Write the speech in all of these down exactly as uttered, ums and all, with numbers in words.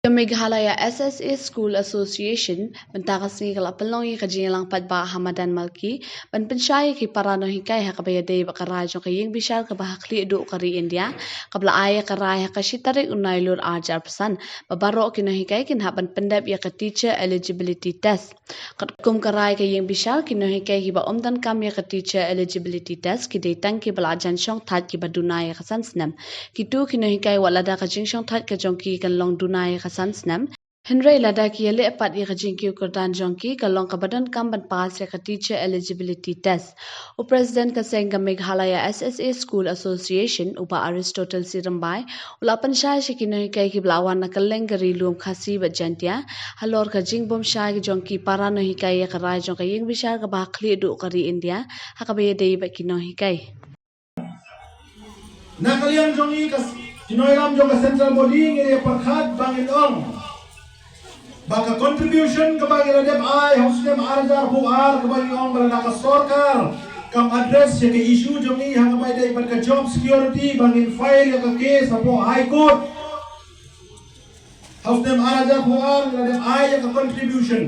Ka Meghalaya S S A School Association mynta ka sngi ka la pynlong ïa ka jingïalang paidbah ha Madan Malki ban pynshai ïa ki para nonghikai ha kaba ïadei bad ka rai jong ka ïing bishar kaba ha khlieh duh ka ri India, kaba la ai ïa ka rai ha ka shi tarik u Nailur arhajar arphew san ba baroh ki nonghikai kin hap ban pyndep ïa ka Teacher Eligibility Test. Katkum ka rai ka ïing bishar, ki nonghikai kiba ym donkam ïa ka Teacher Eligibility Test ki dei tang kiba la jan shongthait kiba duna ïa ka san snem. Kito ki nonghikai, wat lada ka jingshongthait ka jong ki kan long duna ïa ka san snem, hynrei lada ki ïaleh pat ïa ka jingkiew kyrdan jong ki ka long kaba donkam ban pass ïa ka Teacher Eligibility Test. U President ka seng ka Meghalaya S S A School Association, u Bah Aristotle C Rymbai, u la pynshai sha ki nonghikai kiba la wan na kylleng ka Ri Lum Khasi bad Jaintia halor ka jingbymshai jong ki para nonghikai ïa ka rai jong ka ïing bishar kaba ha khlieh duh ka ri India ha kaba ïadei bad ki nonghikai. Na ka liang jong ngi, ka s-, ki nongïalam jong ka Central Body, ngi ïa pyrkhat ba ngin ong ba ka contribution kaba ngi la dep ai ha u snem arhajar arphew ar, kaba ngi ong ba lada ka sorkar kam address ïa ka issue jong ngi ha kaba ïadei bad ka job security, ba ngin file ïa ka case hapoh High Court. Ha u snem arhajar arphew ar ngi la dep ai ïa ka contribution.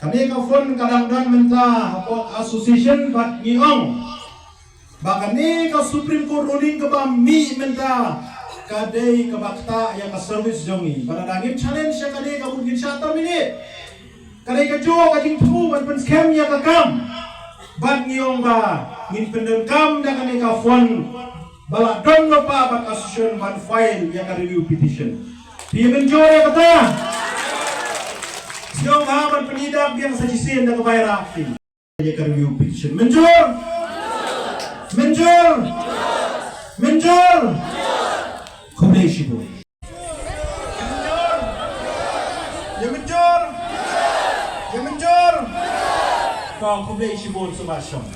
Kane ka fund ka dang don mynta hapoh association, bad ngi ong ba kane ka Supreme Court ruling kaba mih mynta ka dei kaba ktah ïa ka service jong ngi. Bad lada ngin challenge ïa kane, ka mut ngin shah terminate. Ka dei kajuh ka jingthmu ban pynskhem ïa ka kam. Bad ngi ong ba ngin pyndonkam da kane ka fund ba la don lypa bad ka association ban file ïa ka review petition. Phi mynjur ïa kata? Sngewbha ban pynïadap biang sa shisien da kaba ïarap phi. Ïa ka review petition. Mynjur? Mynjur? Mynjur? Khublei shibun. Ïa mynjur? Ïa mynjur? Kong, khublei shibun, sngewbha shong.